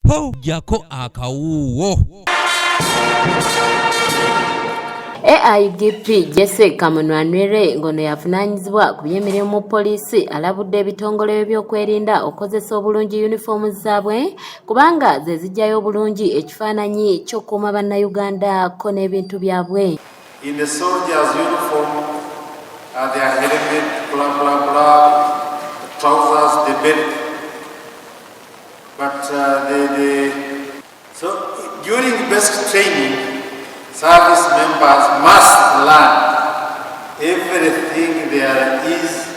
Ho, jako akawuuwo. AIGP Jesse Kamunwanwere ng'ono yavunaanyizibwa ku by'emirimu mu poliisi alabudde ebitongole by'ebyokwerinda okukozesa obulungi yunifoomu zaabwe kubanga ze ziggyayo obulungi ekifaananyi ky'okukuuma Bannayuganda ko n'ebintu byabwe. In the soldier's uniform are their helmet, blah, blah, blah, the trousers, the belt. But so during basic training, service members must learn everything there is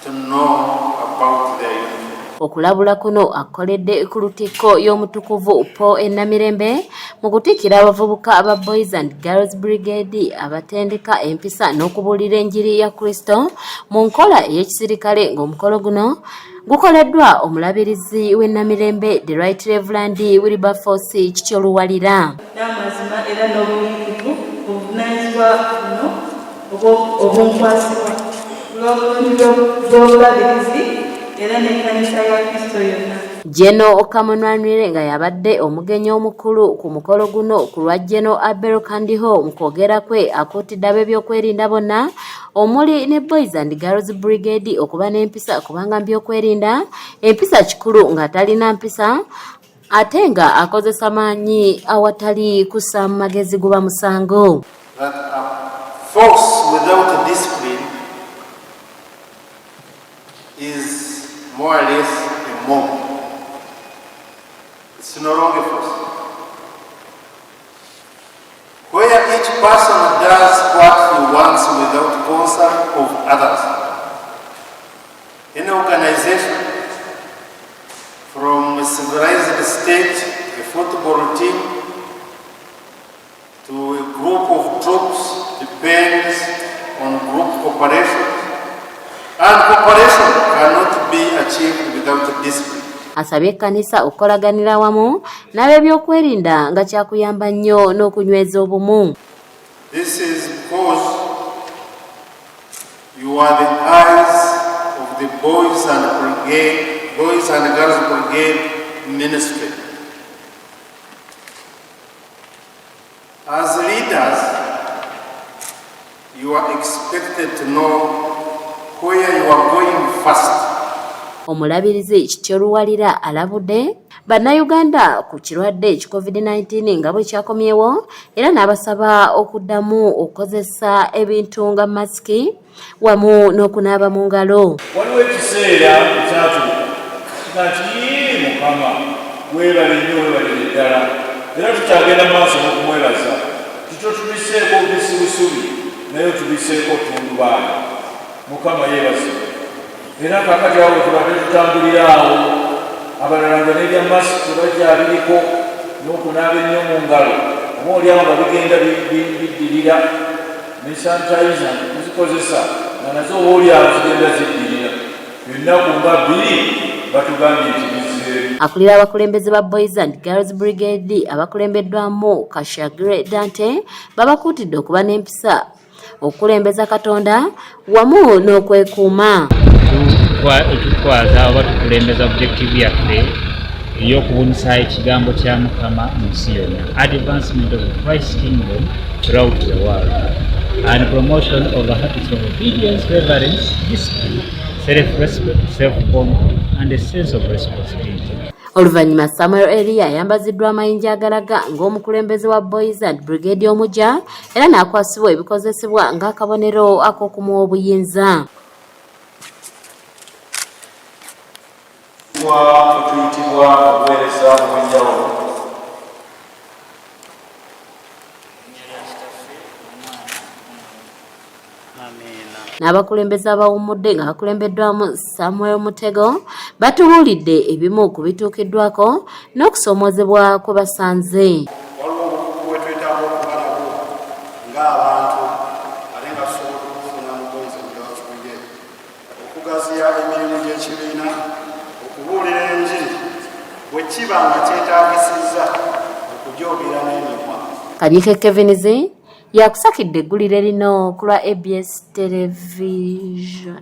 to know about their uniform. Okulabula kuno akoledde ku lutikko y'omutukuvu Paul e Namirembe mu kutikkira abavubuka aba Boys and Girls Brigade abatendeka empisa n'okubuulira enjiri ya Kristo mu nkola ey'ekisirikale ng'omukolo guno gukoleddwa omulabirizi w'e Namirembe The Right Reverend Wilberforce Kityo Luwalira. N'amazima era n'obunyiikivu obuvunaanyizibwa buno obunkwasibwa olw'obulungi bw'obulabirizi era n'ekkanisa ya Kristo yonna. Geno Okamunwanwire nga yabadde omugenyi omukulu ku mukolo guno ku lwa Geno Abel Kandiho mu kwogera kwe akuutidde ab'ebyokwerinda bonna omuli ne Boys and Girls Brigade okuba n'empisa kubanga mu byokwerinda empisa kikulu nga talina mpisa ate nga akozesa maanyi awatali kussa mu magezi guba musango. That a force without discipline is more or less a mob. It's no longer force. Where each person does what he wants without concern of others. Any organization, from a civilized state, a football team, to a group of troops, depends on group cooperation, and cooperation cannot be achieved without discipline. Asabye ekkanisa okukolaganira wamu n'ab'ebyokwerinda nga kyakuyamba nnyo n'okunyweza obumu. This is because you are the eyes of the Boys and Girls Brigade ministry. As leaders, you are expected to know where you are going first. Omulabirizi Kityo Luwalira alabudde Bannayuganda ku kirwadde ki COVID-19 nga bwe kyakomyewo era n'abasaba okuddamu okukozesa ebintu nga masiki wamu n'okunaaba mu ngalo. Waliwo ekiseera ekyatuuka nga nti Mukama weebale nnyo, weebalire ddala, era tukyagenda mu maaso n'okumwebaza. Tutyo tubiseeko bubisi busubi, naye tubiseeko ttundubaali. Mukama yeebazibwe. Era kaakati awo tubadde tutambulira awo, abalala nga n'ebya masiki tebakyabiriko n'okunaaba ennyo mu ngalo, oba oliawo nga bigenda biddirira, ne sanitizer tuzikozesa nga nazo oba oliawo zigenda ziddirira. Ennaku nga bbiri batugambye nti bizzeemu. Akulira abakulembeze ba Boys and Girls Brigade abakulembeddwamu Kashagre Dante babakuutidde okuba n'empisa, okukulembeza Katonda wamu n'okwekuuma. Tutwaza oba tukulembeza objective yaffe ey'okubunyisa ekigambo kya Mukama mu nsi yonna, advancement of Christ's kingdom throughout the world and promotion of the habits of obedience, reverence, discipline, self-respect, self-control and a sense of responsibility. Oluvannyuma Samuel Elia ayambaziddwa amayinja agalaga ng'omukulembeze wa Boys and Brigade omuggya era n'akwasibwa ebikozesebwa ng'akabonero ak'okumuwa obuyinza. Tuyitibwa obuweereza obw'enjawulo. N'abakulembeze abawummudde nga bakulembeddwamu Samuel Mutego batubuulidde ebimu ku bituukiddwako n'okusoomoozebwa kwe basanze. Waliwo obukugu bwe twetaaga okuba nabwo ng'abantu ate nga tusobola okufuna mu Boys and Girls Brigade, okugaziya emirimu gy'ekibiina, okubuulira enjiri bwe kiba nga kyetaagisizza okugyogera n'emimwa. Kanyike Kevinizi yakusakidde eggulire lino ku lwa ABS Television.